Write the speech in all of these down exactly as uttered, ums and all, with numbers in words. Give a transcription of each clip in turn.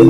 ถ้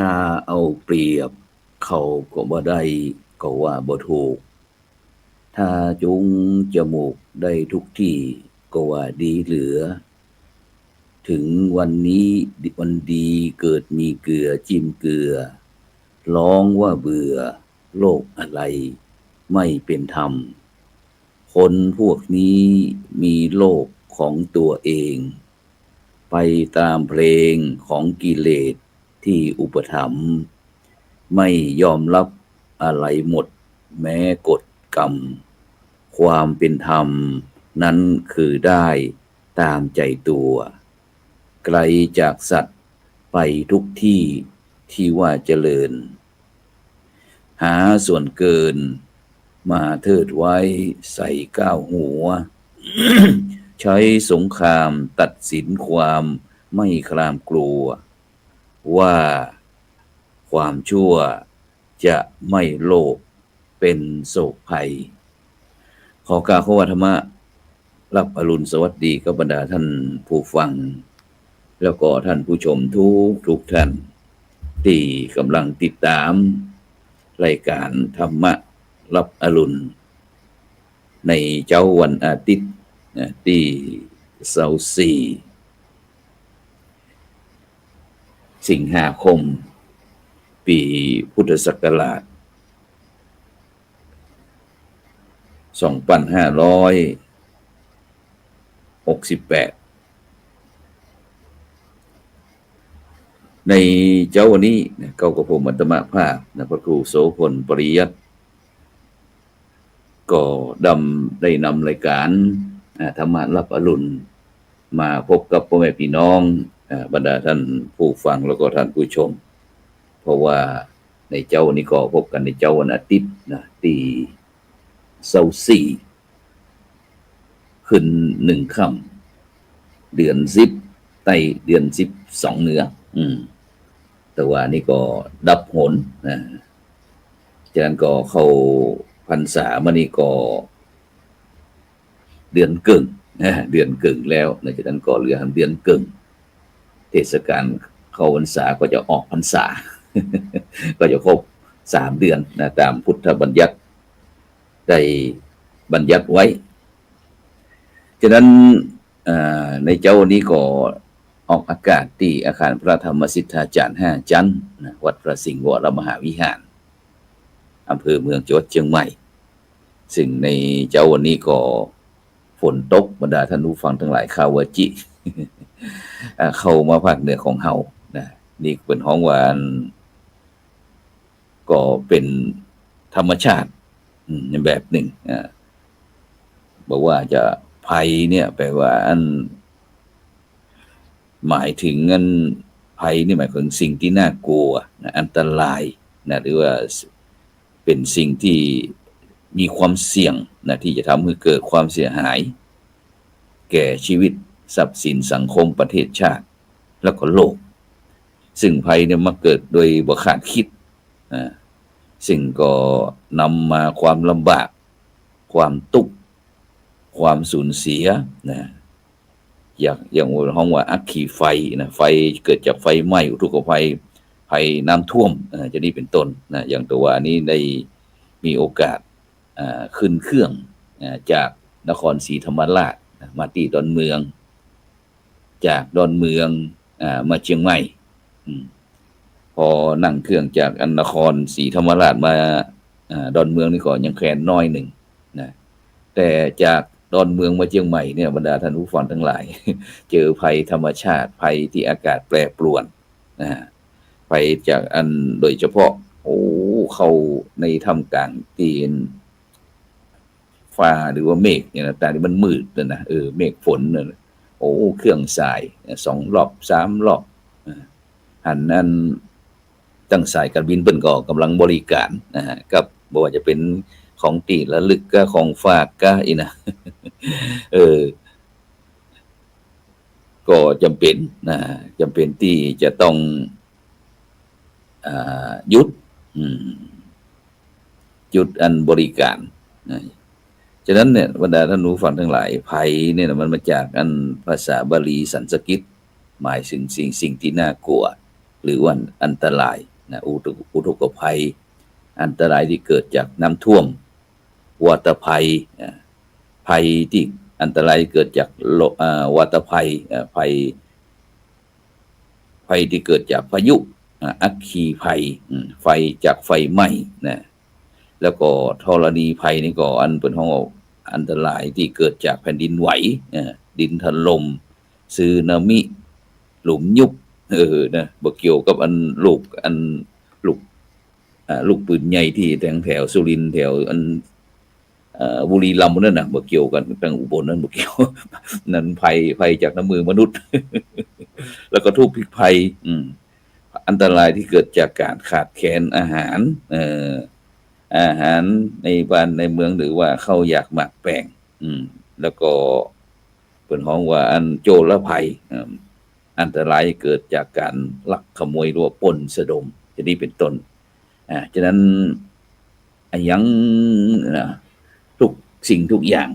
าเอาเปรียบเขาก็บ่ได้ ก็ว่าบ่ถูก ถ้าจูงจมูกได้ทุกที่ ก็ว่าดีเหลือ ถึงวันนี้วันดีเกิดมีเกลือจิ้มเกลือ ร้องว่าเบื่อ โลกอะไรไม่เป็นธรรม คนพวกนี้มีโลกของตัวเอง ไปตามเพลงของกิเลสที่อุปถัมภ์ ไม่ยอมรับอะไรหมดแม้กฎกรรม ความเป็นธรรมนั้นคือได้ตามใจตัว ไกลจากสัตว์ไปทุกที่ที่ว่าเจริญ หาส่วนเกินมาเทิดไว้ใส่ก้าวหัว ใช้สงครามตัดสินความไม่คลามกลัว ว่าความชั่วจะไม่โลภเป็นโศกภัย ขอกล่าวคำว่าธรรมะรับอรุณสวัสดีกับบรรดาท่านผู้ฟัง แล้วก็ท่านผู้ชมทุกทุกท่าน ตี้กำลังติดต๋ามรายก๋านธรรมะรับอรุณ ในเจ๊าวันอาทิตย์นะ ตี้ซาวสี่ สิงหาคม ปี๋พุทธศักราช สองปันห้าร้อยหกสิบแปด ในเจ๊าวันนี้นะ เก้ากับผมอาตมาภาพนะ พระครูโสภณ ปริยัติ ก็ดำ ได้นำรายก๋าน อ่า ธรรมะรับอรุณ มาพบกับป้อแม่ปี้น้อง อ่า บรรดาท่านผู้ฟังแล้วก็ท่านผู้ชม เพราะว่าในเจ๊านี้ก็พบกั๋นในเจ๊าวันอาทิตย์นะ ตี้ซาวสี่ ขึ้นหนึ่งค่ำ เดือนสิบ ใต้เดือนสิบสองเนือง อืม แต่ว่านี่ก็ดับหนนะ จากนั้นก็เข้าพรรษามานี่ก็เดือนเกิ่งนะ เดือนเกิ่งแล้วนะ จากนั้นก็เหลือเดือนเกิ่ง เทศกาลเข้าพรรษาก็จะออกพรรษา ก็จะครบสามเดือนนะ ต๋ามพุทธบัญญัติได้บัญญัติไว้ จากนั้น อ่า ในเจ๊านี้ก็ออกอากาศตี้อาคารพระธรรมสิทธาจารย์ห้าจั๊นนะ วัดพระสิงห์วรมหาวิหาร อำเภอเมือง จังหวัดเจียงใหม่ ซึ่งในเจ๊าวันนี้ก็ฝนตก บรรดาท่านผู้ฟังตังหลาย ข้าวาจิ อ่า เข้ามาภาคเหนือของเฮานะ นี่เปิ้นฮ้องว่าอัน ก็เป๋นธรรมชาติ อืม ในแบบหนึ่ง อ่า บอกว่าจะภัยเนี่ย แปลว่าอัน หมายถึงอัน ภัยนี่หมายถึงสิ่งที่น่ากลัวนะ อันตรายนะ หรือว่าเป๋นสิ่งที่มีความเสี่ยงนะ ที่จะทำให้เกิดความเสียหาย แก่ชีวิต ทรัพย์สิน สังคม ประเทศชาติ แล้วก็โลก ซึ่งภัยเนี่ยมักเกิดโดยบ่คาดคิด อ่า ซึ่งก็นำมาความลำบาก ความตุ๊กข์ ความสูญเสียนะ อย่าง อย่างฮ้องว่าอัคคีไฟนะ ไฟเกิดจากไฟไหม้ อุทกภัย ภัยน้ำท่วม อ่า จะนี้เป๋นต้นนะ อย่างตะวานี้ได้มีโอกาส อ่า ขึ้นเครื่อง อ่า จากนครศรีธรรมราชนะ มาตี้ดอนเมือง จากดอนเมือง อ่า มาเจียงใหม่ อืม พอนั่งเครื่องจากอันนครศรีธรรมราชมา อ่า ดอนเมืองนี่ก็ยังแคลนน้อยนึ่งนะ แต่จากดอนเมืองมาเจียงใหม่เนี่ย บรรดาท่านผู้ฟังตังหลาย เจอภัยธรรมชาติ ภัยตี้อากาศแปรปรวนนะ ไฟ ไปจากอันโดยเฉพาะ โอ้ เข้าในท่ามกลางตี้อันฟ้าหรือว่าเมฆเนี่ยนะ ตางตี้มันมืดนั่นนะ เออ เมฆฝนนั่นนะ โอ้ เครื่องสายสองรอบสามรอบ อ่า หันอัน ตังสายการบินเปิ้นก็ก่ำลังบริการนะฮะ กับบ่ว่าจะเป๋นของตี้ระลึกก้า ของฝากก้าอี้นะ เออ ก็จ๋ำเป๋นนะ จ๋ำเป๋นตี้จะต้อง อ่า หยุด อืม หยุดอันบริการนะ ฉะนั้นเนี่ย บรรดาท่านผู้ฟังตังหลาย ไพเนี่ยนะ มันมาจากอันภาษาบาลีสันสกฤต หมายเถิงสิ่ง สิ่งตี้น่ากลัว หรือว่าอันตรายนะ อุทก อุทกภัย อันตรายตี้เกิดจากน้ำท่วม วาตภัย อ่า ภัยตี้อันตรายเกิดจากโล อ่า วาตภัย อ่า ภัย ภัยตี้เกิดจากพายุ อ่า อัคคีภัย อืม ไฟจากไฟไหม้นะ แล้วก็ธรณีภัยนี่ก็อันเปิ้นฮ้องว่าอันตรายตี้เกิดจากแผ่นดินไหว อ่า ดินถล่ม สึนามิ หลุมยุบ เออ นะ บ่เกี่ยวกับอันลูก อันลูก อ่า ลูกปืนใหญ่ตี้แถว แถวสุรินทร์ แถวอัน เอ่อ บุรีรัมย์นั่นนะ บ่เกี่ยวกั๋น ตางอุบลนั่นบ่เกี่ยว นั้นภัย ภัยจากน้ำมือมนุษย์ แล้วก็ทุพพิภัย อืม อันตรายตี้เกิดจากก๋านขาดแคลนอาหาร เอ่อ อาหารในบ้านในเมือง หรือว่าข้าวยากหมากแป้ง อืม แล้วก็เปิ้นฮ้องว่าอันโจรภัย อืม อันตรายเกิดจากก๋านลักขโมยหรือว่าปล้นสะดม จะนี้เป๋นต้น อ่า ฉะนั้น อะหยังนะ ทุกสิ่งทุกอย่าง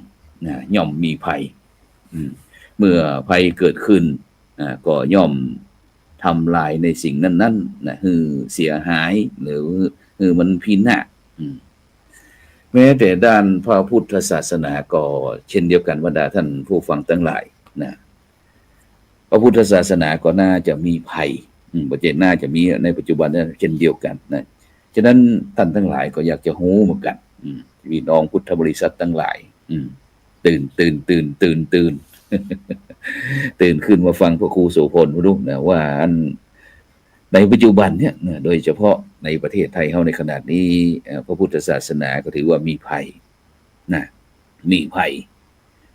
นะ ย่อมมีภัย อืม เมื่อภัยเกิดขึ้น อ่า ก็ย่อมทำลายในสิ่งนั้นๆ นะ หื้อเสียหาย หรือหื้อมันพินาศ อืม แม้แต่ด้านพระพุทธศาสนาก็เช่นเดียวกั๋น บรรดาท่านผู้ฟังตังหลายนะ พระพุทธศาสนาก็น่าจะมีภัย อืม บ่ใจ้น่าจะมี ในปัจจุบันนี้เช่นเดียวกั๋นนะ ฉะนั้นต้านตังหลายก็อยากจะฮู้เหมือนกั๋น อืม พี่น้องพุทธบริษัทตังหลาย อืม ตื่น ตื่น ตื่น ตื่น ตื่น ตื่นขึ้นมาฟังพระครูโสภณดูนะ ว่าอัน ในปัจจุบันเนี่ยนะ โดยเฉพาะในประเทศไทยเฮาในขณะนี้ เอ่อ พระพุทธศาสนาก็ถือว่ามีภัยนะ มีภัย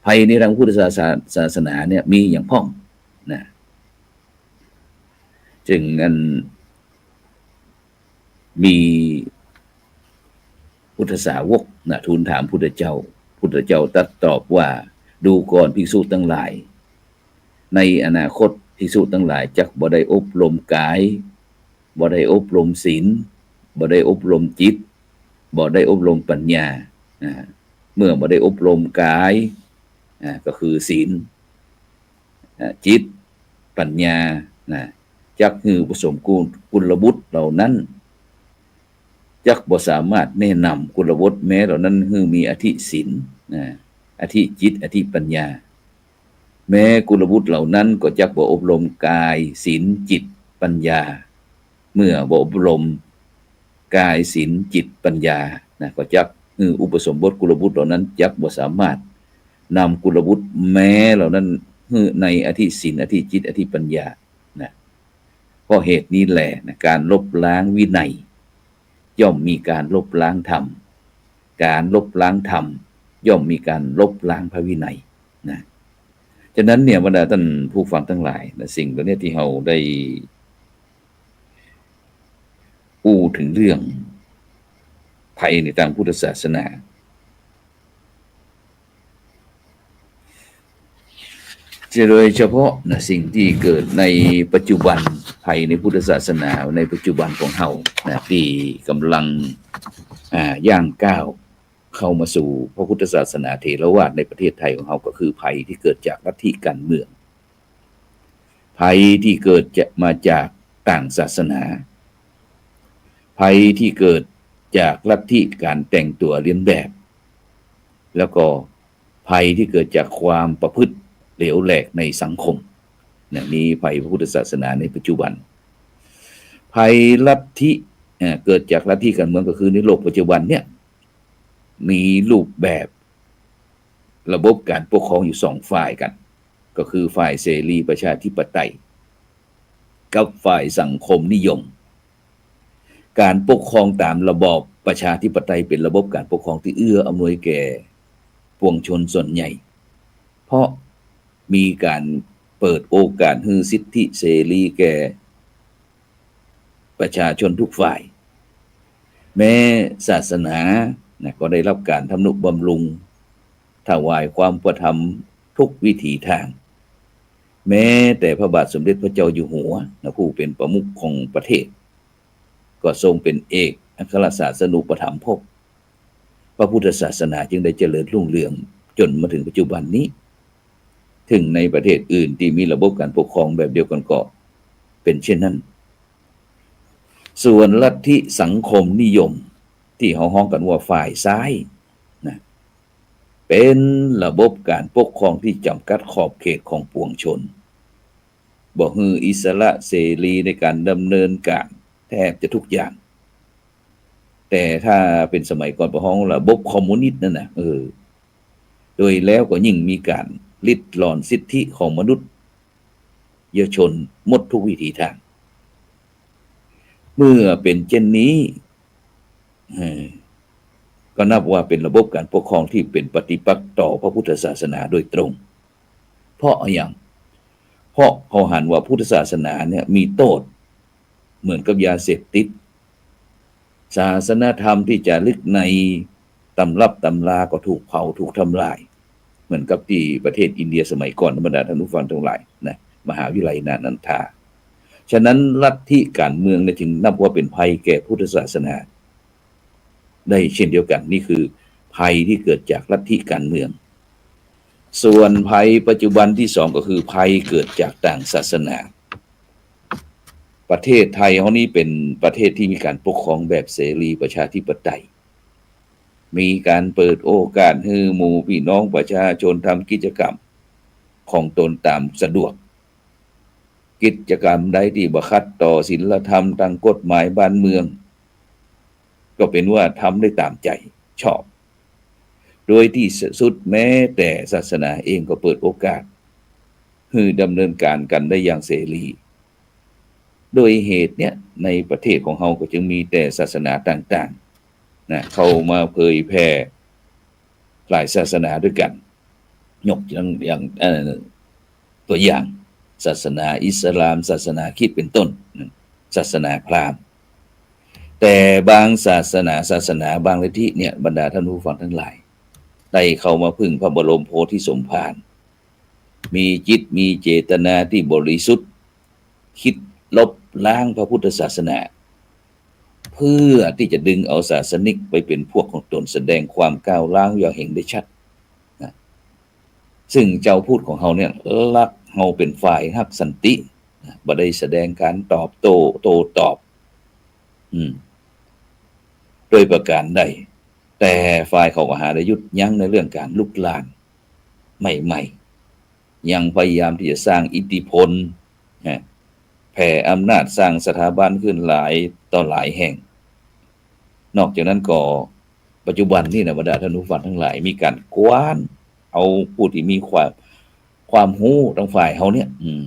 ภัยในตางพุทธศาส ศาสนาเนี่ยมีอย่างพ่องนะ จึงอัน มีพุทธสาวกนะ ทูลถามพุทธเจ้า พุทธเจ้าตรัสตอบว่า ดูก่อนภิกษุตังหลาย ในอนาคตภิกษุตังหลายจักบ่ได้อบรมกาย บ่ได้อบรมศีล บ่ได้อบรมจิต บ่ได้อบรมปัญญา อ่า เมื่อบ่ได้อบรมกาย อ่า ก็คือศีล อ่า จิต ปัญญา นะ จักหื้ออุปสมบทกุลบุตรเหล่านั้น จักบ่สามารถแนะนำกุลบุตรแม้เหล่านั้นหื้อมีอธิศีล นะ อธิจิต อธิปัญญา แม้กุลบุตรเหล่านั้นก็จักบ่อบรมกาย ศีล จิต ปัญญา เมื่อบ่อบรมกาย ศีล จิต ปัญญา นะ ก็จักหื้ออุปสมบทกุลบุตรเหล่านั้นจักบ่สามารถนำกุลบุตรแม้เหล่านั้นหื้อในอธิศีล อธิจิต อธิปัญญา นะ เพราะเหตุนี้แลนะ การลบล้างวินัย ย่อมมีการลบล้างธรรม การลบล้างธรรม ย่อมมีการลบล้างพระวินัย นะ ฉะนั้นเนี่ย บรรดาท่านผู้ฟังตังหลายนะ สิ่งเหล่านี้ตี้เฮาได้อู้เถิงเรื่องภัยในตางพุทธศาสนา จะโดยเฉพาะนะ สิ่งตี้เกิดในปัจจุบัน ภัยในพุทธศาสนาในปัจจุบันของเฮานะ ตี้ก่ำลัง อ่า ย่างก้าวเข้ามาสู่พระพุทธศาสนาเถรวาทในประเทศไทยของเฮา ก็คือภัยตี้เกิดจากลัทธิการเมือง ภัยตี้เกิดจะมาจากต่างศาสนา ภัยตี้เกิดจากลัทธิการแต่งตั๋วเลียนแบบ แล้วก็ภัยตี้เกิดจากความประพฤติเหลวแหลกในสังคม นะ นี่ภัยพระพุทธศาสนาในปัจจุบัน ภัยลัทธิ เอ่อ เกิดจากลัทธิการเมือง ก็คือในโลกปัจจุบันเนี่ย มีรูปแบบระบบการปกครองอยู่สองฝ่ายกั๋น ก็คือฝ่ายเสรีประชาธิปไตย กับฝ่ายสังคมนิยม ก๋านปกครองต๋ามระบอบประชาธิปไตยเป๋นระบบก๋านปกครองตี้เอื้ออำนวยแก่ปวงชนส่วนใหญ่ เพราะมีก๋านเปิดโอกาสหื้อสิทธิเสรีแก่ประชาชนทุกฝ่าย แม้ศาสนานะ ก็ได้ฮับก๋านทำนุบำรุง ถวายความอุปถัมภ์ทุกวิถีตาง แม้แต่พระบาทสมเด็จพระเจ้าอยู่หัวนะ ผู้เป๋นประมุขของประเทศ ก็ทรงเป๋นเอกอัครศาสนูปถัมภก พระพุทธศาสนาจึงได้เจริญรุ่งเรืองจ๋นมาเถิงปัจจุบันนี้ เถิงในประเทศอื่นตี้มีระบบก๋านปกครองแบบเดียวกั๋นก็เป๋นเช่นนั้น ส่วนลัทธิสังคมนิยมตี้เฮาฮ้องกั๋นว่าฝ่ายซ้ายนะ เป๋นระบบก๋านปกครองตี้จ๋ำกัดขอบเขตของปวงชน บ่หื้ออิสระเสรีในก๋านดำเนินก๋านแทบจะทุกอย่าง แต่ถ้าเป๋นสมัยก่อนเปิ้นฮ้องระบบคอมมิวนิสต์นั่นน่ะ เออ โดยแล้วก็ยิ่งมีก๋านริดรอนสิทธิของมนุษยชนหมดทุกวิถีตาง เมื่อเป๋นเจ้นนี้ เอ่อ ก็นับว่าเป๋นระบบก๋านปกครองตี้เป๋นปฏิปักษ์ต่อพระพุทธศาสนาโดยตรง เพราะอะหยัง เพราะเขาหันว่าพุทธศาสนาเนี่ยมีโต้ษเหมือนกับยาเสพติด ศาสนธรรมตี้จ๋ารึกในตำรับตำราก็ถูกเผาถูกทำลาย เหมือนกับตี้ประเทศอินเดียสมัยก่อน บรรดาท่านผู้ฟังตังหลายนะ มหาวิทยาลัยนาลันทา ฉะนั้นลัทธิก๋านเมืองเนี่ยจึงนับว่าเป๋นภัยแก่พุทธศาสนาได้เช่นเดียวกั๋น นี่คือภัยตี้เกิดจากลัทธิก๋านเมือง ส่วนภัยปัจจุบันตี้สองก็คือภัยเกิดจากต่างศาสนา ประเทศไทยเฮานี้เป๋นประเทศตี้มีก๋านปกครองแบบเสรีประชาธิปไตย มีก๋านเปิดโอกาสหื้อหมู่ปี้น้องประชาชนทำกิจกรรมของตนต๋ามสะดวก กิจกรรมใดตี้บ่ขัดต่อศีลธรรมตางกฎหมายบ้านเมือง ก็เป๋นว่าทำได้ต๋ามใจ๋ชอบ โดยตี้สุดแม้แต่ศาสนาเองก็เปิดโอกาสหื้อดำเนินก๋านกั๋นได้อย่างเสรี โดยเหตุเนี่ยในประเทศของเฮาก็จึงมีแต่ศาสนาต่างๆ นะ เข้ามาเผยแผ่หลายศาสนาด้วยกั๋น ยกอย่าง อย่าง เอ่อ ตั๋วอย่าง ศาสนาอิสลาม ศาสนาคริสต์เป๋นต้น ศาสนาพราหมณ์ แต่บางศาสนา ศาสนาบางลัทธิเนี่ย บรรดาท่านผู้ฟังตังหลาย ได้เข้ามาผึ้งพระบรมโพธิสมภาร มีจิตมีเจตนาตี้บริสุทธิ์ คิดลบล้างพระพุทธศาสนา เพื่อตี้จะดึงเอาศาสนิกไปเป๋นพวกของตน แสดงความก้าวร้าวอย่างเห็นได้ชัดนะ ซึ่งเจ้าพุทธของเฮาเนี่ย ลักเฮาเป๋นฝ่ายฮักสันตินะ บ่ได้แสดงก๋านตอบโต้ โต้ตอบ อืม โดยประก๋านใด แต่ฝ่ายเขาก็หาได้หยุดยั้งในเรื่องก๋านลุกลามใหม่ๆ ยังพยายามตี้จะสร้างอิทธิพล ฮะ แผ่อำนาจ สร้างสถาบันขึ้นหลายต่อหลายแห่ง นอกจากนั้นก็ปัจจุบันนี่นะ บรรดาท่านผู้ฟังตังหลาย มีก๋านกว้านเอาผู้ตี้มีความ ความฮู้ตางฝ่ายเฮาเนี่ย อืม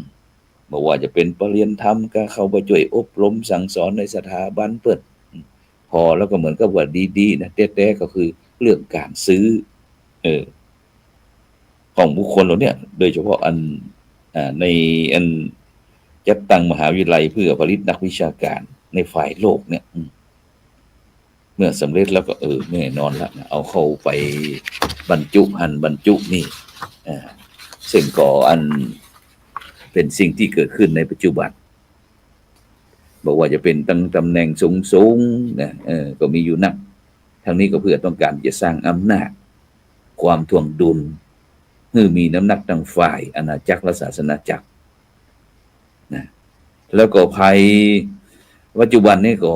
บ่ว่าจะเป๋นปะเรียญธรรม ก็เข้าไปจ้วยอบรมสั่งสอนในสถาบันเปิ้น อืม ผ่อแล้วก็เหมือนกับว่าดีๆ นะ แต๊ๆ ก็คือเรื่องก๋านซื้อ เออ ของบุคคลเหล่าเนี้ย โดยเฉพาะอัน อ่า ในอันจัดตั้งมหาวิทยาลัยเพื่อผลิตนักวิชาการในฝ่ายโลกเนี่ย อืม เมื่อสำเร็จแล้วก็ เออ แน่นอนละนะ เอาเข้าไปบรรจุหั้นบรรจุนี่ อ่า ซึ่งก็อันเป๋นสิ่งตี้เกิดขึ้นในปัจจุบัน บ่ว่าจะเป๋นตั้งตำแหน่งสูงๆ นะ เออ ก็มีอยู่นัก ทั้งนี้ก็เพื่อต้องก๋านจะสร้างอำนาจ ความถ่วงดุล หื้อมีน้ำหนักตางฝ่ายอาณาจักรและศาสนาจักร นะ แล้วก็ภัยปัจจุบันนี่ก็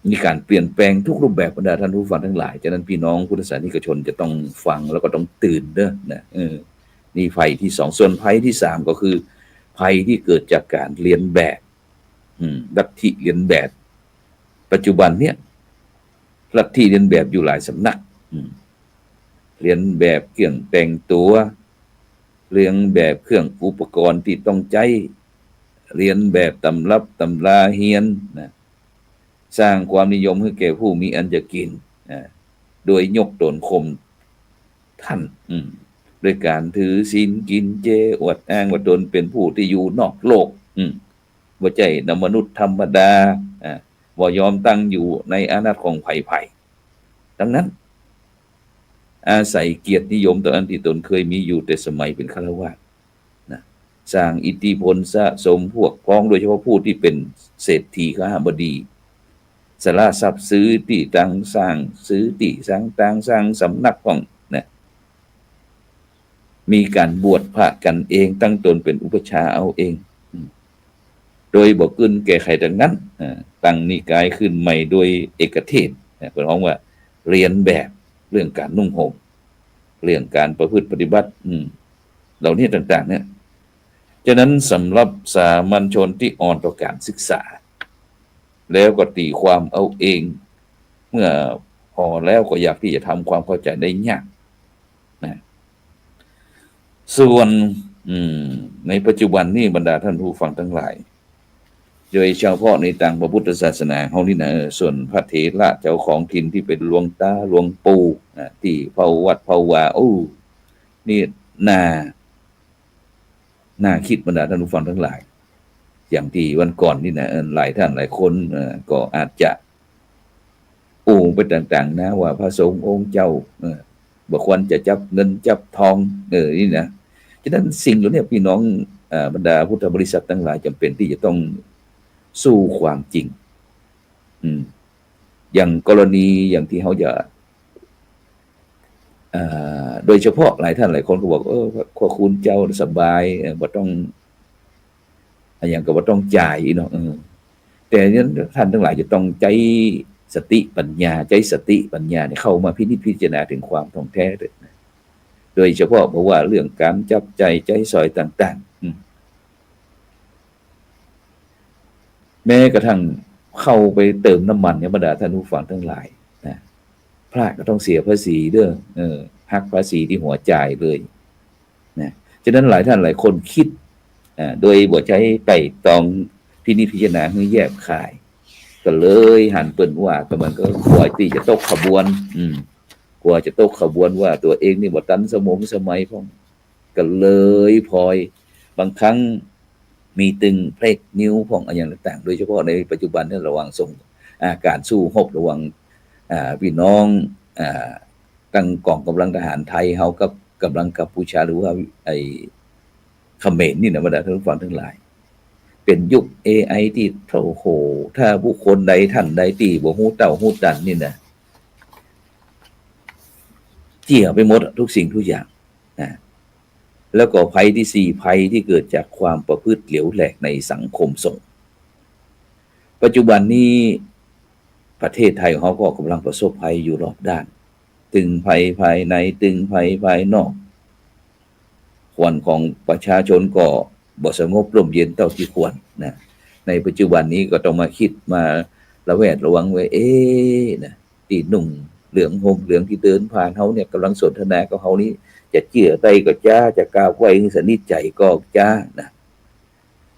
มีก๋านเปลี่ยนแปลงทุกรูปแบบ บรรดาท่านผู้ฟังตังหลาย ฉะนั้นพี่น้องพุทธศาสนิกชนจะต้องฟังแล้วก็ต้องตื่นเด้อ นะ เออ นี่ภัยตี้สอง ส่วนภัยตี้สามก็คือภัยตี้เกิดจากก๋านเลียนแบบ อืม ลัทธิเลียนแบบ ปัจจุบันเนี่ย ลัทธิเลียนแบบอยู่หลายสำนัก อืม เลียนแบบเครื่องแต่งตั๋ว เลียนแบบเครื่องอุปกรณ์ตี้ต้องใจ๊ เลียนแบบตำรับตำราเฮียนนะ สร้างความนิยมหื้อแก่ผู้มีอันจะกิ๋น อ่า โดยยกต๋นข่มต้าน อืม ด้วยก๋านถือศีลกิ๋นเจ อวดอ้างว่าต๋นเป๋นผู้ตี้อยู่นอกโลก อืม บ่ใจ้มนุษย์ธรรมดา อ่า บ่ยอมตั้งอยู่ในอานัตของใผๆ ดังนั้น อาศัยเกียรตินิยมต๋นอั้นตี้ต๋นเกยมีอยู่แต่สมัยเป๋นฆราวาส นะ สร้างอิทธิพลสะสมพวกพ้อง โดยเฉพาะผู้ตี้เป๋นเศรษฐีคหบดี สละทรัพย์ซื้อตี้ตางสร้าง ซื้อตี้ตางสร้างสำนักพ่องนะ มีก๋านบวชพระกั๋นเอง ตั้งต๋นเป๋นอุปัชฌาย์เอาเอง อืม โดยบ่เกรงแก่ใผตังนั้น อ่า ตั้งนิกายขึ้นใหม่โดยเอกเทศน์ อ่า เปิ้นฮ้องว่าเลียนแบบเรื่องก๋านนุ่งห่ม เรื่องก๋านประพฤติปฏิบัติ อืม เหล่านี้ต่างๆ เนี่ย ฉะนั้นสำหรับสามัญชนตี้อ่อนต่อก๋านศึกษา แล้วก็ตี๋ความเอาเอง เมื่อผ่อแล้วก็อยากตี้จะทำความเข้าใจ๋ได้ยากนะ ส่วน อืม ในปัจจุบันนี้บรรดาต้านผู้ฟังตังหลาย โดยเฉพาะในตางพระพุทธศาสนาเฮานี่นะ เออ ส่วนพระเถระเจ้าของถิ่นตี้เป๋นหลวงต๋าหลวงปู่นะ ตี้เฝ้าวัดเฝ้าวา โอ้ นี่น่า น่าคิดบรรดาต้านผู้ฟังตังหลาย อย่างตี้วันก่อนนี่นะ เออ หลายต้านหลายคน เออ ก็อาจจะอู้ไปต่างๆ นะ ว่าพระสงฆ์องค์เจ้า เออ บ่ควรจะจับเงินจับตอง เออ นี่นะ ฉะนั้นสิ่งเหล่านี้พี่น้อง เอ่อ บรรดาพุทธบริษัทตังหลายจ๋ำเป๋นตี้จะต้องสู้ความจริง อืม อย่างกรณีอย่างตี้เฮาจะ เอ่อ โดยเฉพาะหลายต้านหลายคนก็บอก เออ พระคุณเจ้าสบาย เออ บ่ต้อง อะหยังก็บ่ต้องจ่ายเนาะ เออ แต่เนี่ยต้านตังหลายจะต้องใจ๊สติปัญญา ใจ๊สติปัญญาเนี่ยเข้ามาพินิจพิจารณาเถิงความท่องแท้เถิงนะ โดยเฉพาะบ่ว่าเรื่องก๋านจับจ่ายใจ๊สอยต่างๆ อืม แม้กระทั่งเข้าไปเติมน้ำมันเนี่ย บรรดาต้านผู้ฟังตังหลายนะ พระก็ต้องเสียภาษีเด้อ เออ หักภาษีตี้หัวจ่ายเลยนะ ฉะนั้นหลายต้านหลายคนกึ๊ด อ่า โดยบ่ใจ้ไตร่ตรองพินิจพิจารณาหื้อแยบคาย ก็เลยหันเปิ้นว่า ก็เหมือนกับกั๋วตี้จะตกขบวน อืม กั๋วจะตกขบวนว่าตั๋วเองนี่บ่ตันสมงสมัยพ่อง ก็เลยพลอย บางครั้งมีตึงเฟกนิวส์พ่องอะหยังต่างๆ โดยเฉพาะในปัจจุบันเนี่ยระหว่างสง อ่า ก๋านสู้รบระหว่าง อ่า พี่น้อง อ่า ตังก๋องก๋ำลังทหารไทยเฮากับก๋ำลังกัมพูชา หรือว่าไอ้เขมรนี่นะ บรรดาต้านผู้ฟังตังหลาย เป๋นยุค เอไอ ตี้ โอ้โห ถ้าบุคคลใดต้านใดตี้บ่ฮู้เต้าฮู้ตันนี่นะ เจียไปหมดอะ กู้สิ่งกู้อย่างนะ แล้วก็ภัยตี้สี่ ภัยตี้เกิดจากความประพฤติเหลวแหลกในสังคมสงฆ์ ปัจจุบันนี้ประเทศไทยของเฮาก็ก๋ำลังประสบภัยอยู่รอบด้าน ตึงภัยภายใน ตึงภัยภายนอก ขวัญของประชาชนก็บ่สงบร่มเย็นเต้าตี้ควรนะ ในปัจจุบันนี้ก็ต้องมาคิดมาระแวดระวังว่า เอ๊ะ นะ ตี้นุ่งเหลืองห่มเหลืองตี้เดินผ่านเฮาเนี่ย ก๋ำลังสนทนากับเฮานี้ จะเจื้อใต้ก็จ๊า จะกราบไหว้หื้อสนิทใจ๋ก็จ๊านะ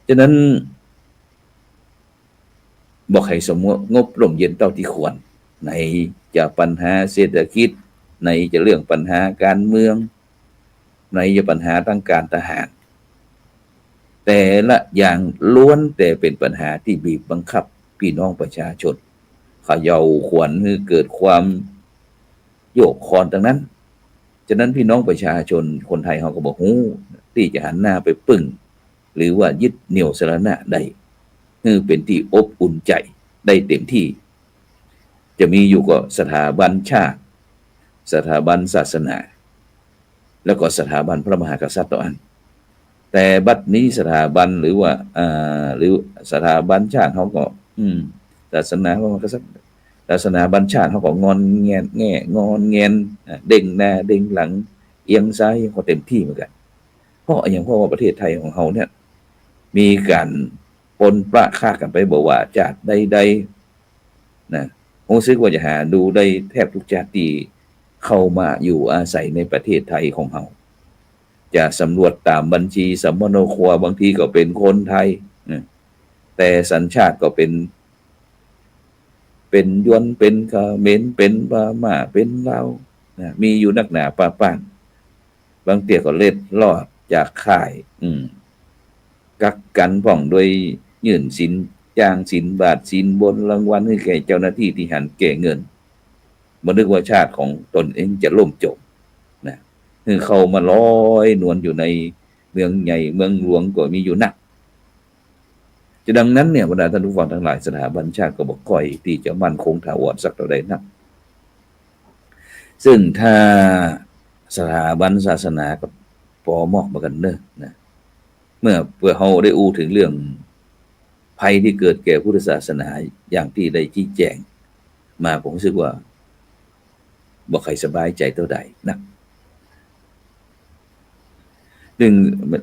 ฉะนั้น บ่ใค่สงบร่มเย็นเต้าตี้ควร ไหนจะปัญหาเศรษฐกิจ ไหนจะเรื่องปัญหาก๋านเมือง ไหนจะปัญหาตางก๋านทหาร แต่ละอย่างล้วนแต่เป๋นปัญหาตี้บีบบังคับพี่น้องประชาชน เขย่าขวัญหื้อเกิดความโยกคลอนตังนั้น ฉะนั้นพี่น้องประชาชนคนไทยเฮาก็บ่ฮู้ตี้จะหันหน้าไปปึ้ง หรือว่ายึดเหนี่ยวสรณะได้ หื้อเป๋นตี้อบอุ่นใจ๋ได้เต็มตี้ จะมีอยู่ก็สถาบันชาติ สถาบันศาสนา แล้วก็สถาบันพระมหากษัตริย์เต้าอั้น แต่บัดนี้สถาบันหรือว่า อ่า หรือสถาบันชาติเฮาก็ อืม ศาสนาพระมหากษัตริย์ ศาสนาบันชาติเฮาก็งอนแงน แง่ งอนแงน อ่า เด้งหน้าเด้งหลัง เอียงซ้ายเอียงขวาเต็มตี้เหมือนกั๋น เพราะอะหยัง เพราะว่าประเทศไทยของเฮาเนี่ย มีก๋านปนประฆ่ากั๋นไป บ่ว่าจาติใดๆ นะ ฮู้สึกว่าจะหาดูได้แทบกู้จาติตี้เข้ามาอยู่อาศัยในประเทศไทยของเฮา จะสำรวจต๋ามบัญชีสำมโนครัว บางทีก็เป๋นคนไทยนะ แต่สัญชาติก็เป๋น ป๋นยวน ป๋นเขมร ป๋นพม่า ป๋นลาว นะ มีอยู่นักหนาป้าป้าน บางเตื้อก็เล็ดลอดจากค่าย อืม กักกั๋นพ่อง โดยยื่นศีล จ้างศีลบาตร ศีลบนรางวัลหื้อแก่เจ้าหน้าตี้ตี้หันแก่เงิน บ่นึกว่าชาติของตนเองจะล่มจมนะ หื้อเข้ามาลอยนวลอยู่ในเมืองใหญ่เมืองหลวงก็มีอยู่นัก จะดังนั้นเนี่ย บรรดาท่านผู้ฟังตังหลาย สถาบันชาติก็บ่ค่อยตี้จะมั่นคงถาวรสักเต้าใดนัก ซึ่งถ้าสถาบันศาสนาก็ปอมอกเหมือนกั๋นเน่อนะ เมื่อเปื้อเฮาได้อู้เถิงเรื่องภัยตี้เกิดแก่พุทธศาสนาอย่างตี้ได้ชี้แจ๋งมา ผมรู้สึกว่าบ่ใค่สบายใจ๋เต้าใดนัก ซึ่ง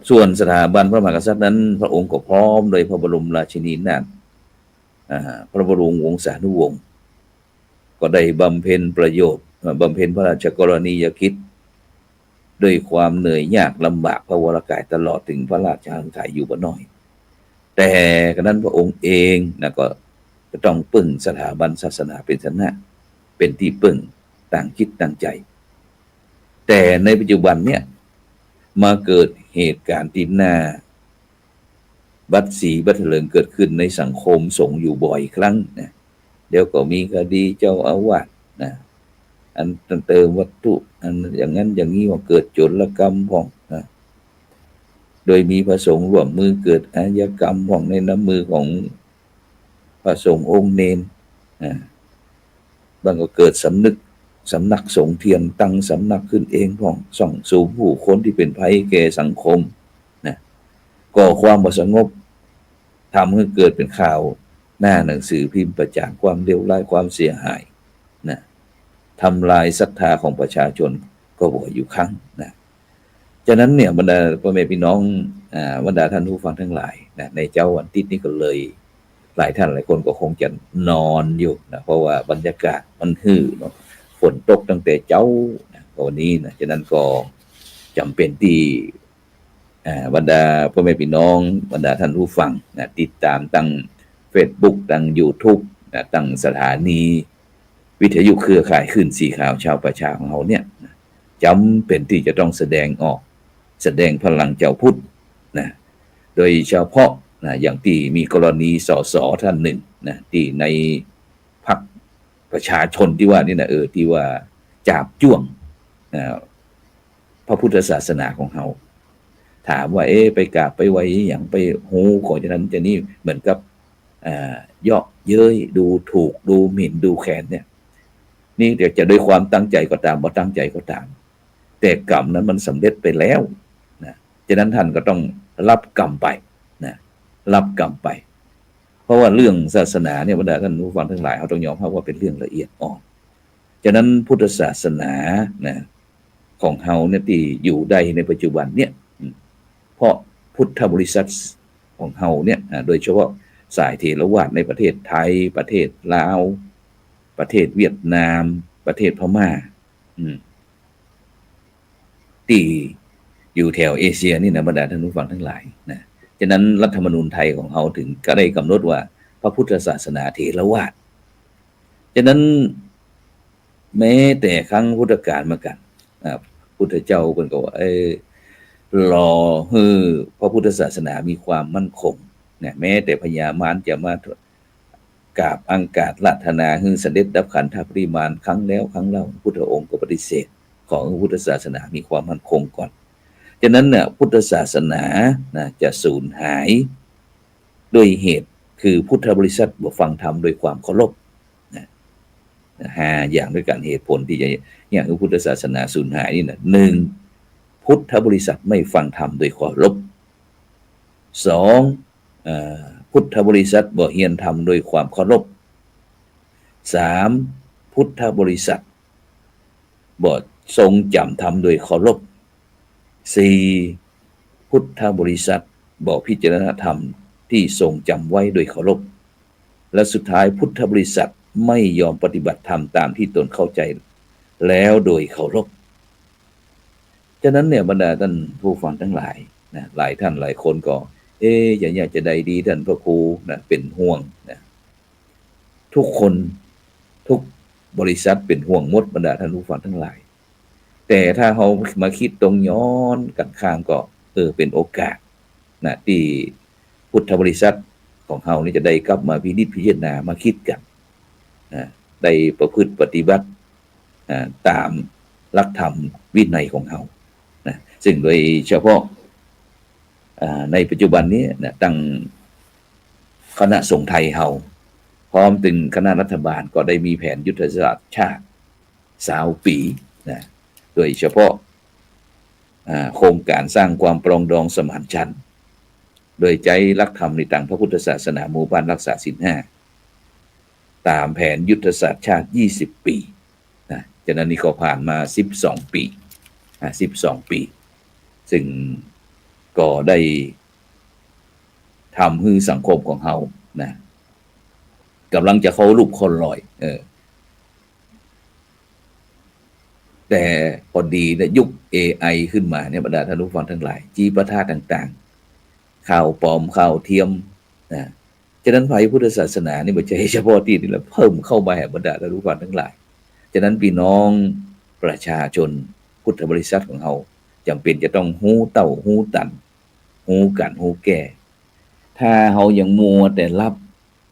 ส่วนสถาบันพระมหากษัตริย์นั้น พระองค์ก็พร้อมโดยพระบรมราชินีนาถ อ่า พระบรมวงศานุวงศ์ ก็ได้บำเพ็ญประโยชน์ เอ่อ บำเพ็ญพระราชกรณียกิจ ด้วยความเหนื่อยยากลำบากพระวรกายตลอดเถิงพระราชาฤทัยอยู่บ่น้อย แต่กระนั้นพระองค์เองนะ ก็จะต้องเปิ้งสถาบันศาสนาเป๋นสรณะ เป๋นตี้เปิ้งตางจิตตางใจ๋ แต่ในปัจจุบันเนี่ย มาเกิดเหตุก๋ารณ์ตี้น่า บัดสีบัดเถลิงเกิดขึ้นในสังคมสงฆ์อยู่บ่อยครั้งนะ เดี๋ยวก็มีคดีเจ้าอาวาสนะ อันเติมวัตถุ อันอย่างนั้นอย่างนี้ ว่าเกิดโจรกรรมพ่องนะ โดยมีพระสงฆ์ร่วมมือ เกิดอาชญากรรมพ่องในน้ำมือของพระสงฆ์องค์เณรนะ บางก็เกิดสำนึก สำนักสงฆ์เถื่อน ตั้งสำนักขึ้นเองพ่อง ซ่องสุมผู้คนตี้เป๋นภัยแก่สังคมนะ ก่อความบ่สงบ ทำหื้อเกิดเป๋นข่าวหน้าหนังสือพิมพ์ประจานความเลวร้าย ความเสียหายนะ ทำลายศรัทธาของประชาชนก็บ่อยอยู่ครั้งนะ ฉะนั้นเนี่ย บรรดาพ่อแม่พี่น้อง อ่า บรรดาท่านผู้ฟังตังหลายนะ ในเจ๊าวันอาทิตย์นี้ก็เลย หลายท่านหลายคนก็คงจะนอนอยู่นะ เพราะว่าบรรยากาศมันหื้อเนาะ ฝนตกตั้งแต่เจ๊านะ ก็วันนี้นะ ฉะนั้นก็จ๋ำเป๋นตี้ อ่า บรรดาพ่อแม่พี่น้อง บรรดาท่านผู้ฟังนะ ติดต๋ามตางเฟซบุ๊ก ตางยูทูบนะ ตางสถานีวิทยุเครือข่ายคลื่นสีขาวชาวประชาของเฮาเนี่ยนะ จ๋ำเป๋นตี้จะต้องแสดงออก แสดงพลังเจ้าพุทธนะ โดยเฉพาะนะ อย่างตี้มีกรณี สส ท่านนึ่งนะ ตี้ในพรรคประชาชนตี้ว่านี่นะ เออ ตี้ว่าจาบจ้วงนะ พระพุทธศาสนาของเฮา ถามว่า เอ๊ะ ไปกราบไปไหว้อะหยัง ไปฮู้ก่อจะนั้นจะนี้ เหมือนกับ อ่า เยาะเย้ย ดูถูก ดูหมิ่น ดูแคลนเนี่ย นี่เดี๋ยวจะด้วยความตั้งใจ๋ก็ต๋าม บ่ตั้งใจ๋ก็ต๋าม แต่กรรมนั้นมันสำเร็จไปแล้วนะ ฉะนั้นท่านก็ต้องรับกรรมไปนะ รับกรรมไป เพราะว่าเรื่องศาสนาเนี่ย บรรดาท่านผู้ฟังตังหลาย เฮาต้องยอมฮับว่าเป๋นเรื่องละเอียดอ่อน ฉะนั้นพุทธศาสนานะ ของเฮาเนี่ยตี้อยู่ได้ในปัจจุบันเนี่ย อืม เพราะพุทธบริษัทของเฮาเนี่ย อ่า โดยเฉพาะสายเถรวาทในประเทศไทย ประเทศลาว ประเทศเวียดนาม ประเทศพม่า อืม ตี้อยู่แถวเอเชียนี่นะ บรรดาท่านผู้ฟังตังหลายนะ ฉะนั้นรัฐธรรมนูญไทยของเฮาเถิงก็ได้กำหนดว่าพระพุทธศาสนาเถรวาท ฉะนั้นแม้แต่ครั้งพุทธกาลมากั๋น อ่า พุทธเจ้าเปิ้นก็ว่า เอ้ย หล่อหื้อพระพุทธศาสนามีความมั่นคงนะ แม้แต่พญามารจะมา กราบอังคาราธนาหื้อเสด็จดับขันธปรินิพพานครั้งแล้วครั้งเล่า พุทธองค์ก็ปฏิเสธ ขอหื้อพุทธศาสนามีความมั่นคงก่อน ฉะนั้นเนี่ย พุทธศาสนานะ จะสูญหายด้วยเหตุคือพุทธบริษัทบ่ฟังธรรมด้วยความเคารพนะ ห้าอย่างด้วยกั๋น เหตุผลตี้จะเยียะหื้อพุทธศาสนาสูญหายนี่นะ หนึ่ง พุทธบริษัทไม่ฟังธรรมโดยเคารพ สอง เอ่อ พุทธบริษัทบ่เฮียนธรรมโดยความเคารพ สาม พุทธบริษัทบ่ทรงจ๋ำธรรมโดยเคารพ สี่ พุทธบริษัทบ่พิจารณาธรรมตี้ทรงจ๋ำไว้โดยเคารพ และสุดท้ายพุทธบริษัทไม่ยอมปฏิบัติธรรมตามที่ตนเข้าใจแล้วโดยเคารพ ฉะนั้นเนี่ย บรรดาท่านผู้ฟังตังหลายนะ หลายท่านหลายคนก็ เอ๊ะ จะเยียะจะใดดี ท่านพระครูนะ เป๋นห่วงนะ ทุกคน บริษัทเป๋นห่วงหมด บรรดาท่านผู้ฟังตังหลาย แต่ถ้าเฮามาคิดตรงย้อนกั๋นข้างก็ เออ เป๋นโอกาสนะ ตี้พุทธบริษัทของเฮานี่จะได้กลับมาพินิจพิจารณามาคิดกั๋นนะ ได้ประพฤติปฏิบัติ อ่า ต๋ามหลักธรรมวินัยของเฮานะ ซึ่งโดยเฉพาะ อ่า ในปัจจุบันนี้นะ ตังคณะสงฆ์ไทยเฮา พร้อมตึงคณะรัฐบาลก็ได้มีแผนยุทธศาสตร์ชาติซาวปี๋นะ โดยเฉพาะ อ่า โครงก๋านสร้างความปรองดองสมานฉันท์ โดยใจ๊หลักธรรมในตางพระพุทธศาสนา หมู่บ้านรักษาศีลห้า ต๋ามแผนยุทธศาสตร์ชาติยี่สิบปี๋นะ ฉะนั้นนี่ก็ผ่านมาสิบสองปี๋ อ่า สิบสองปี๋ ซึ่งก็ได้ทำหื้อสังคมของเฮานะ ก่ำลังจะเข้ารูปเข้ารอย เออ แต่ปอดีเนี่ยยุคเอไอขึ้นมาเนี่ย บรรดาท่านผู้ฟังตังหลาย จีปาถะต่างๆ ข่าวปลอมข่าวเทียมนะ ฉะนั้นภัยพุทธศาสนานี่บ่ใจ้เฉพาะตี้นี่แหละ เพิ่มเข้ามาแหม บรรดาท่านผู้ฟังตังหลาย ฉะนั้นปี้น้องประชาชนพุทธบริษัทของเฮา จ๋ำเป๋นจะต้องฮู้เต้าฮู้ตัน ฮู้กั๋นฮู้แก้ ถ้าเฮายังมัวแต่หลับ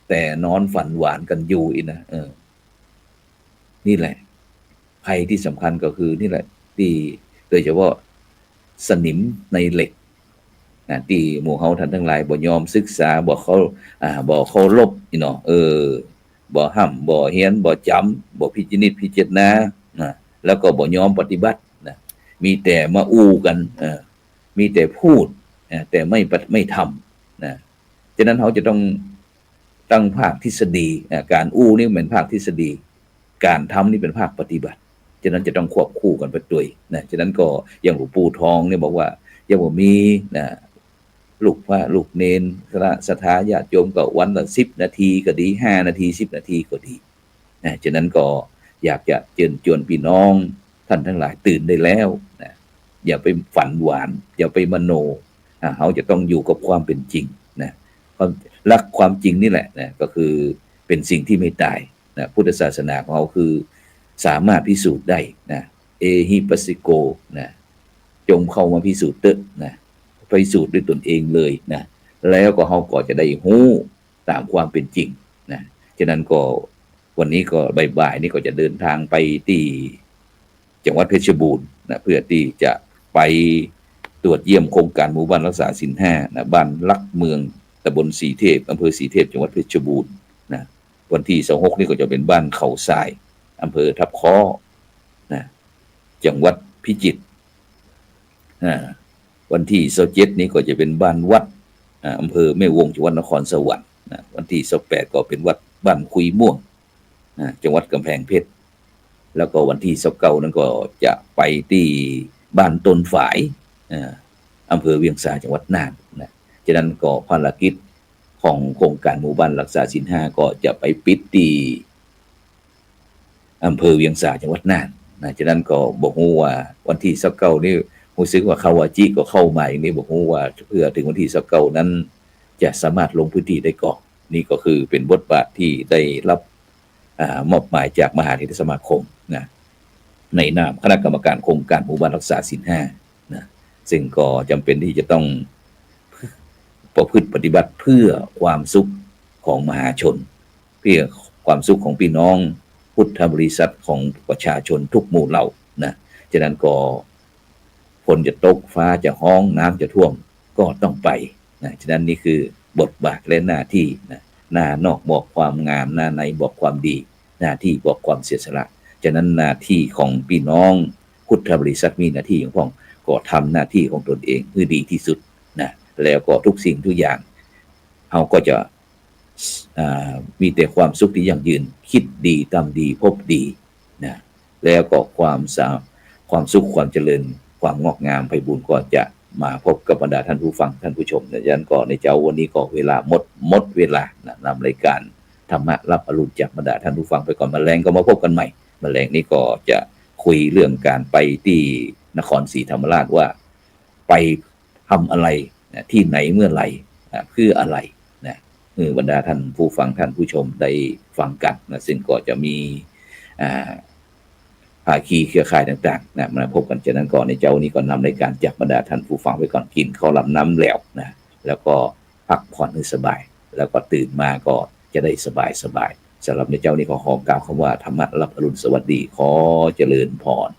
แต่นอนฝันหวานกั๋นอยู่อี้นะ เออ นี่แหละ ภัยตี้สำคัญก็คือนี่แหละ ตี้โดยเฉพาะสนิมในเหล็กนะ ตี้หมู่เฮาต้านตังหลายบ่ยอมศึกษา บ่เคา- อ่า บ่เคารพอี้เนาะ เออ บ่ฮ่ำบ่เฮียน บ่จ๋ำ บ่พิจิตรพิจารณานะ แล้วก็บ่ยอมปฏิบัตินะ มีแต่มาอู้กั๋น เออ มีแต่พูด เออ แต่ไม่ปะ- ไม่ทำนะ ฉะนั้นเฮาจะต้อง ตั้งภาคทฤษฎี อ่า ก๋านอู้นี่เป๋นภาคทฤษฎี ก๋านทำนี่เป๋นภาคปฏิบัติ ฉะนั้นจะต้องควบคู่กั๋นไปตวยนะ ฉะนั้นก็อย่างหลวงปู่ทองเนี่ยบอกว่า ยังบ่มีนะ ลูกพระลูกเณร คณะศรัทธาญาติโยมก็วันละสิบนาทีก็ดี ห้านาที สิบนาทีก็ดีนะ ฉะนั้นก็อยากจะเจิญจวนปี้น้องต้านตังหลายตื่นได้แล้วนะ อย่าไปฝันหวาน อย่าไปมโน อ่า เฮาจะต้องอยู่กับความเป๋นจริงนะ ความ- หลักความจริงนี่แหละนะ ก็คือเป๋นสิ่งตี้ไม่ต๋ายนะ พุทธศาสนาของเฮาคือสามารถพิสูจน์ได้นะ เอหิปัสสิโกนะ จงเข้ามาพิสูจน์เต๊อะนะ พิสูจน์ด้วยตนเองเลยนะ แล้วก็เฮาก็จะได้ฮู้ต๋ามความเป๋นจริงนะ ฉะนั้นก็วันนี้ก็บ่ายๆ นี่ก็จะเดินทางไปตี้จังหวัดเพชรบูรณ์นะ เพื่อตี้จะไปตรวจเยี่ยมโครงก๋านหมู่บ้านรักษาศีลห้านะ บ้านหลักเมือง ตำบลสีเทพ อำเภอสีเทพ จังหวัดเพชรบูรณ์นะ วันตี้ซาวหกนี่ก็จะเป๋นบ้านเขาทราย อำเภอทับเคาะนะ จังหวัดพิจิตร อ่า วันตี้ซาวเจ็ดนี่ก็จะเป๋นบ้านวัด อ่า อำเภอแม่วง จังหวัดนครสวรรค์นะ วันตี้ซาวแปดก็เป๋นวัดบ้านคุยม่วง อ่า จังหวัดก๋ำแพงเพชร แล้วก็วันตี้ซาวเก้านั้นก็จะไปตี้บ้านต้นฝาย อ่า อำเภอเวียงสา จังหวัดน่านนะ ฉะนั้นก็ภารกิจของโครงก๋านหมู่บ้านรักษาศีลห้าก็จะไปปิดตี้ อำเภอเวียงสา จังหวัดน่านนะ ฉะนั้นก็บ่ฮู้ว่าวันตี้ซาวเก้านี่ ฮู้สึกว่าข่าวว่าจีก็เข้ามาอย่างนี้ บ่ฮู้ว่าเปื้อเถิงวันตี้ซาวเก้านั้น จะสามารถลงพื้นตี้ได้ก่อ นี่ก็คือเป๋นบทบาทตี้ได้รับ อ่า มอบหมายจากมหาเถรสมาคมนะ ในนามคณะกรรมการโครงก๋านหมู่บ้านรักษาศีลห้านะ ซึ่งก็จ๋ำเป๋นตี้จะต้องประพฤติปฏิบัติเพื่อความสุขของมหาชน เพื่อความสุขของปี้น้องพุทธบริษัทของประชาชนทุกหมู่เหล่านะ ฉะนั้นก็ฝนจะตก ฟ้าจะฮ้อง น้ำจะท่วม ก็ต้องไปนะ ฉะนั้นนี่คือบทบาทและหน้าตี้นะ หน้านอกบอกความงาม หน้าในบอกความดี หน้าตี้บอกความเสียสละ ฉะนั้นหน้าตี้ของปี้น้องพุทธบริษัทมีหน้าตี้อย่างพ่อง ก็ทำหน้าตี้ของตนเองหื้อดีตี้สุดนะ แล้วก็ทุกสิ่งทุกอย่าง เฮาก็จะ อ่า มีแต่ความสุขตี้ยั่งยืน คิดดี ทำดี พบดีนะ แล้วก็ความสา- ความสุข ความเจริญ ความงอกงามไพบูลย์ก็จะมาพบกับบรรดาท่านผู้ฟัง ท่านผู้ชมนะ ฉะนั้นก็ในเจ๊าวันนี้ก็เวลาหมด หมดเวลานะ นำรายก๋านธรรมะรับอรุณจากบรรดาท่านผู้ฟังไปก่อน มะแลงก็มาพบกั๋นใหม่ มะแลงนี้ก็จะคุยเรื่องก๋านไปตี้นครศรีธรรมราชว่าไป ทำอะไรนะ ตี้ไหน เมื่อไหร่นะ เพื่ออะไรนะ หื้อบรรดาท่านผู้ฟังท่านผู้ชมได้ฟังกั๋นนะ ซึ่งก็จะมี อ่า ภาคีเครือข่ายต่างๆ นะ มาพบกั๋น ฉะนั้นก็ในเจ๊านี้ก็นำรายก๋านจากบรรดาท่านผู้ฟังไปก่อน กิ๋นข้าวหลามน้ำแล้วนะ แล้วก็พักผ่อนหื้อสบาย แล้วก็ตื่นมาก็จะได้สบายๆ สำหรับในเจ๊านี้ก็ขอกล่าวกำว่าธรรมะรับอรุณสวัสดี ขอเจริญพร